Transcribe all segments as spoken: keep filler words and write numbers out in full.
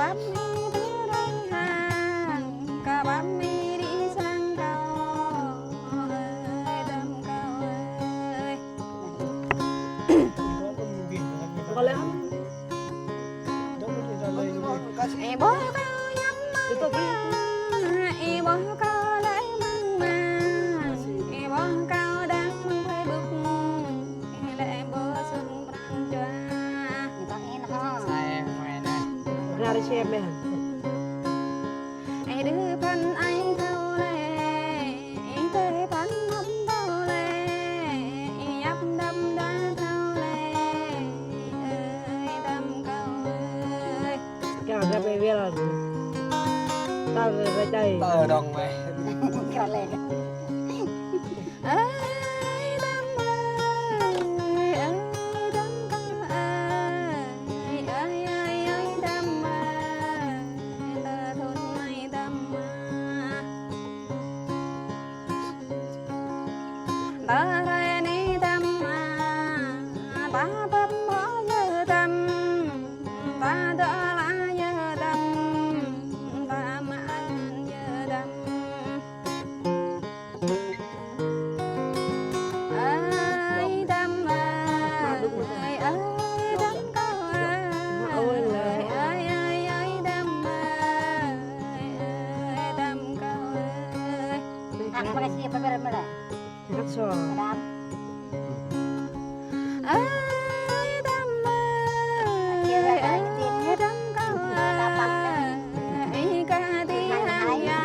Pap mi pơrai hăng, kơ pap mi rĭ sang kâo, ơi Tâm kâo ơi. Ih ƀuh kâo yap mơ̆ng ma, ih ƀuh kâo lĕ mơ̆ng ma, ih ƀuh kâo đăng mơ̆ng Facebook, ih lĕ ƀuh sŭn prăng čua. Ih đưh phăn ai thâo lĕ, ih tơi phăn hmâo thâo lĕ, ih yap đăm đa thâo lĕ, ơi Tâm kâo ơi. Kâo gah bê bê lăng. Tơ rơi tơi. Tơ dong meh. Kâo lĕ. Ơi Tâm ơi, ơi Tâm kâo ơi, ơi, ơi, ơi Tâm ơi, tơ thut anai Tâm ơi. Tơ hrơi anai Tâm ơi, ta pơ̆p mơ̆ yơh Tâm, ta dŏ la yơh Tâm, ta mă anăn yơh Tâm. Ơi Tâm ơi, ơi Tâm kâo ơi, ơi, ơi, ơi Tâm ơi, ơi Tâm kâo ơi. Ak makasih apa berapa lah? Ak so. Adam. Ơi Tâm ơi, ơi Tâm kâo ơi, ih kơ ti hăng ya,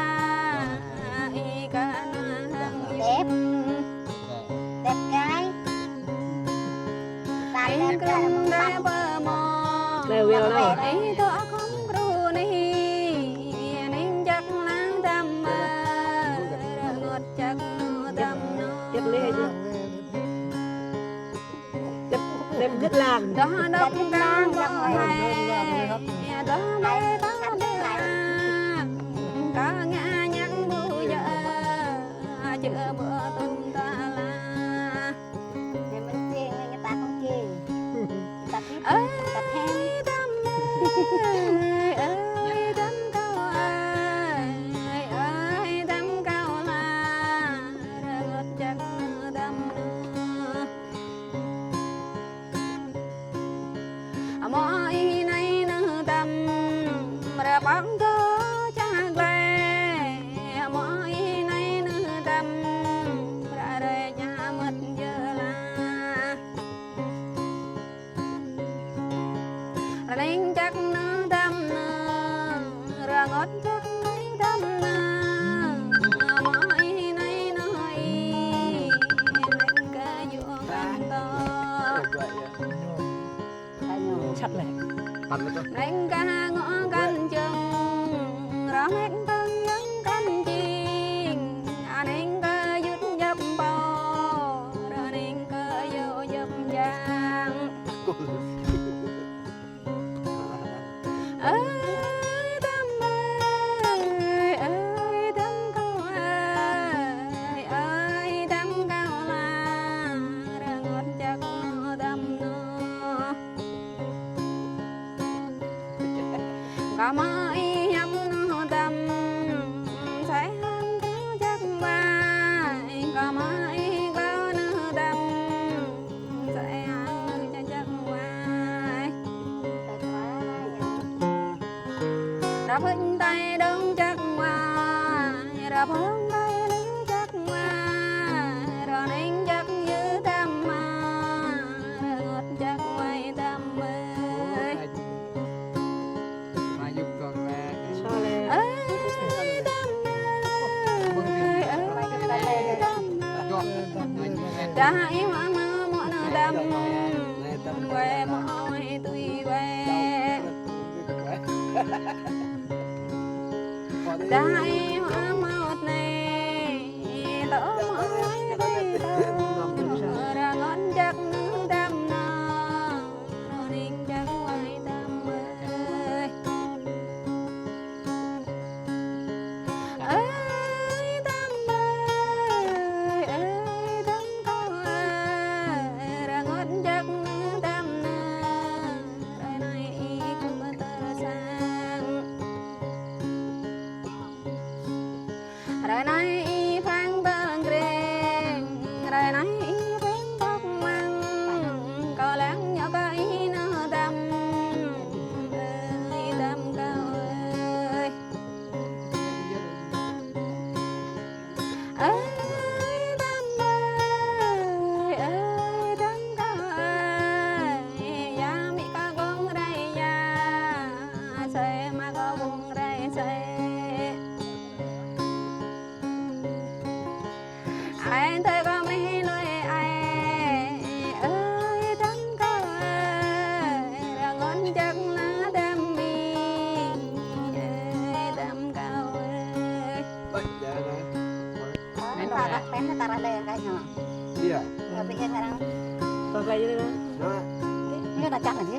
ih kơ ană hăng yŭ. Tep. Tep gai. Ih kơ đe pơ mơ̆. Ih tŏ khŏm kru anai, anai čăk la Tâm ơi, rơngot čăk Tâm nô. Tep, tep gĭt lăng. Dŏ dŏ kăng dŏ hai, dŏ mai ta dŏ. Kơ ngă ñăk ƀu djơ̆, čư̆ ƀu tŭm ta la. Ơi Tâm ơi, ơi Tâm kâo ơi, ơi Tâm kâo la, rơngot čăk Tâm nô. Mơ̆ ih anai nơh Tâm, rơpăng kơ čah glai. Mơ̆ ih anai nơh Tâm, ră rơi čah mơ̆t jơlah. Rơneng čăk nơh Tâm nơh, rơngot čăk nơh Tâm nơh. Mơ̆ ih anai nơh ih, rơneng kơ yŭ kăn tŏ. Sat lĕ. Rơneng kơ ngŏ kăn čơ̆ng, rơneng kơ yŭ kăn čing. Rơneng kơ yŭt jăp pô, rơneng kơ yŭ jăp jang. Ơi Tâm ơi, ơi Tâm kâo ơi, ơi Tâm kâo la, rơngot čăk Tâm nô. Kơ mơ̆ ih hiăp nô Tâm, sĕ hăng kơ čăk wai, kơ mơ̆ ih klâo nô Tâm, sĕ hăng kơ čăk wai. Rơphŭn tai dong čăk wai, rơphŭn tai lư čăk wai, rơneng čăk yŭ Tâm mă, rơngot čăk wai Tâm ơi. Ơi Tâm ơi, ơi Tâm. Đa ih hmâo mă mŏ nơ Tâm, wai mŏ wai tui wai. Đa ih hmâo mă ot anai, tŏ mŏ wai tui tŏ. Rơngot čăk nơ Tâm nơ, rơneng čăk wai Tâm ơi. Ơi Tâm ơi, ơi Tâm kâo ơi, rơngot čăk nơ Tâm nơ, ră anai ih kơ tơr sang. Tarah pĕn, tarah lĕ kơ ñu. Iya. Abih yang orang. Kau belajar lah. Nah. Ñu dah cak lagi.